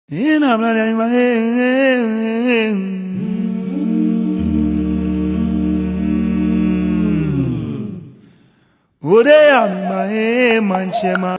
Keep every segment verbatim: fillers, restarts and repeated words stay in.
Ina mlali ma, eh, eh, eh. Ode ya mi ma, eh, manche ma.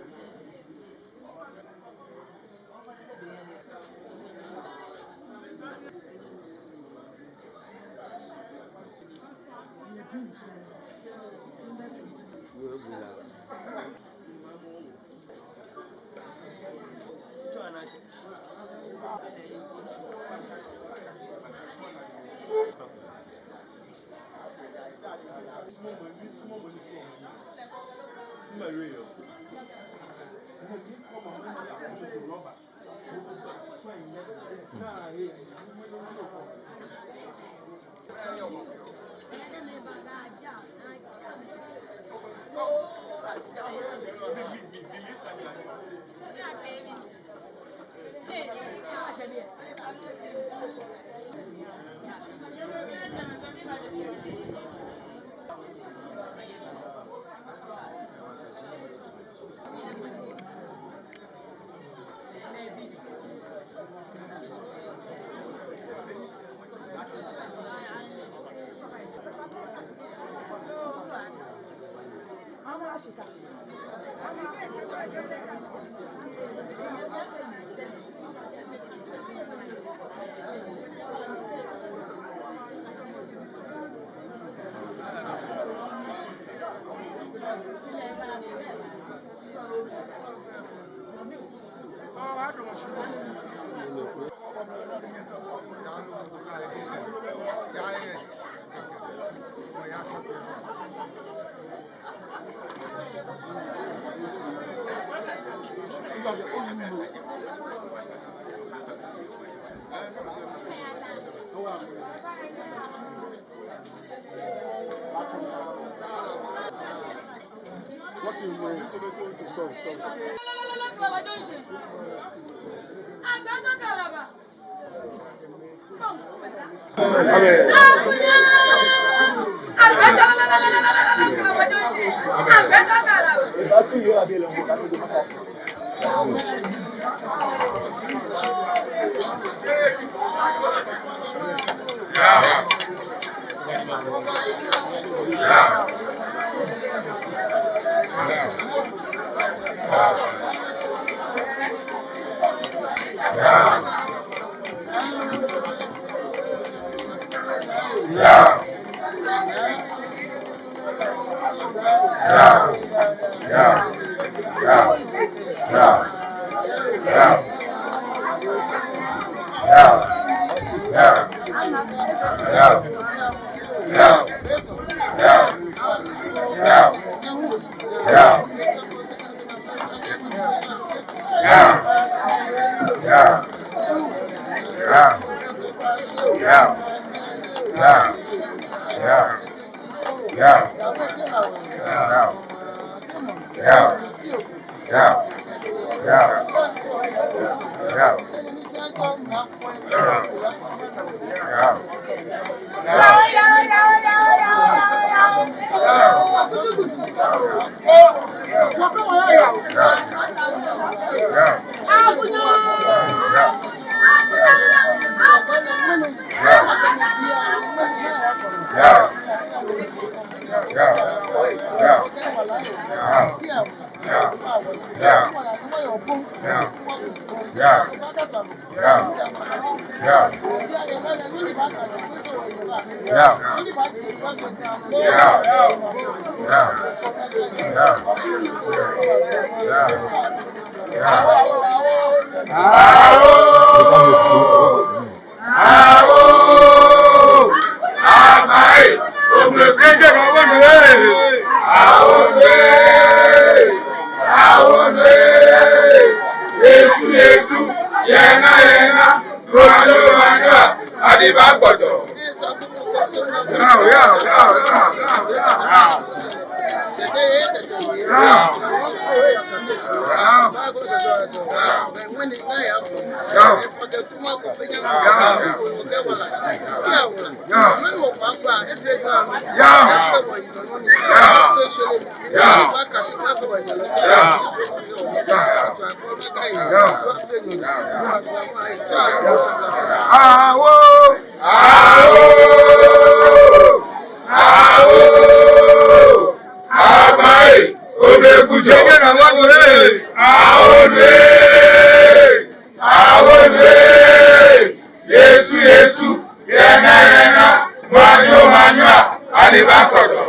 Awo! Amai! Omle kɛjɛ na wɔ nɔ ee! Awo nɔ ee! Awo nɔ ee! Yesu, Yesu! Yɛŋa, yɛŋa! Romanyo, Romanyo! Adiba gbɔdɔ! Yao, yao, yao, yao, yao, yao. Yao. Yao. Yao. Yao. Yao. Awo! Awo! Awo! Abaye! Obekujɔ! Awo nue! Awo nue! Yesu, Yesu, yɛ naa, yɛ naa, manyo, manyo, ani ba kɔtɔ.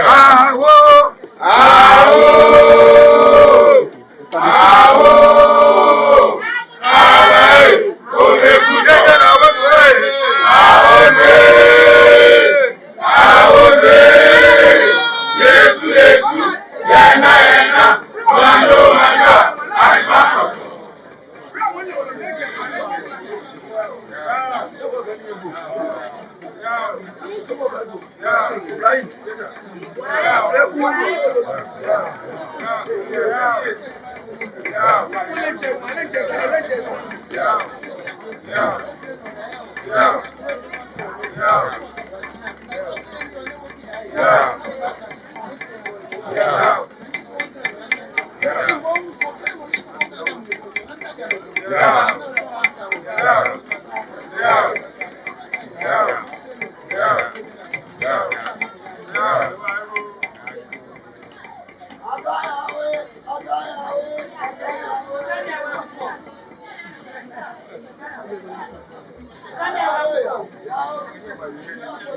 Awo! Awo! Awo! Awo! Awo! Yesu, Yesu, yɛ naa, yɛ naa, manyo, manyo, ani ba kɔtɔ.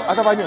Atabanye.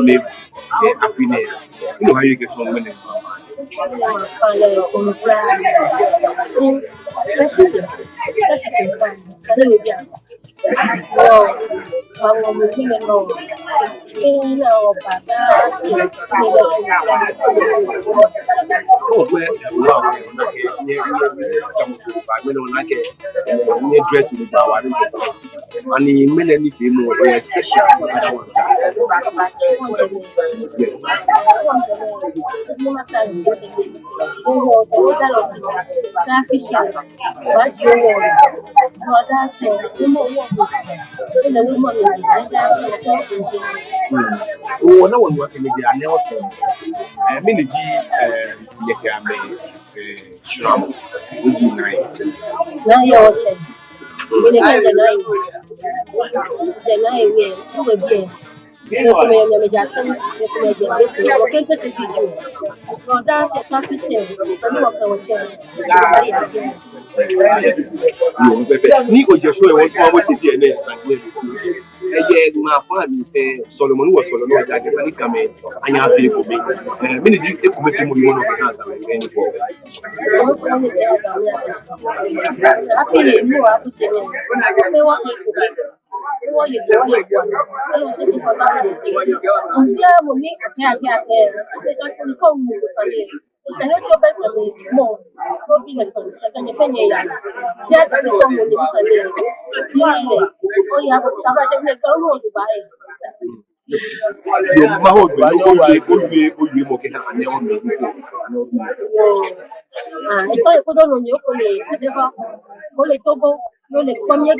kule kɛ afi nɛɛ. Mɛni oha yɛ kɛ tɔn mɛni? Kɔkɔɔkɔ, ɛɛ, wa, wa, nyɛ, nyɛ, nyɛ, nyɛ dress ni ba wa ni. Ani mɛni ni be mɔ, ɛɛ, special. Yes. Oo, na wɔnu akɛ mɛi ji anɛ otu. Ɛɛ, mɛni ji, ɛɛ, yɛ kɛ amɛ, ɛɛ, shramɔ. Oji nai. Naa yɛ otsɛ. Mɛni kɛ jɛ nai. Jɛ nai wɛ, wɛ biɛ. Ni ojɛ shɔ yɛ wɔsumɔ bɔ tete yɛ nɛɛ sane. Ɛyɛ ŋmaa fã ni fɛɛ sɔlemɔ ni wɔsɔle nɔ ja kɛ sane kɛ amɛ anyɛ afee ekome. Ɛɛ, mɛni ji ekomefeemɔ ni wɔnɔ kɛ ha ta mɛ fɛɛ ni ko. Afee ni mɔ akutɛ ni. Wɔfee wɔfee ekome. Wɔye, wɔye, wɔye. Ɔsia mɔ ni akɛ, akɛ, akɛ. Ɔsia ka tuli ko mu ko sane. Sane otsi obɛ kɛ mɔ, obi lɛ sane, kɛkɛ nyɛfɛɛ nyɛya. Tia kɛ shi kɔmɔ ni sane lɛ. Bi lɛ, oya, taba tsɛ ne ka ro du ba e. Yoo, maha ogbɛ, owie, owie, owie mɔ kɛha anɛ omi. Ah, etɔ ekojo nɔ ni okɔ lɛ, anɛ ba. Ole Togo, ole kɔmi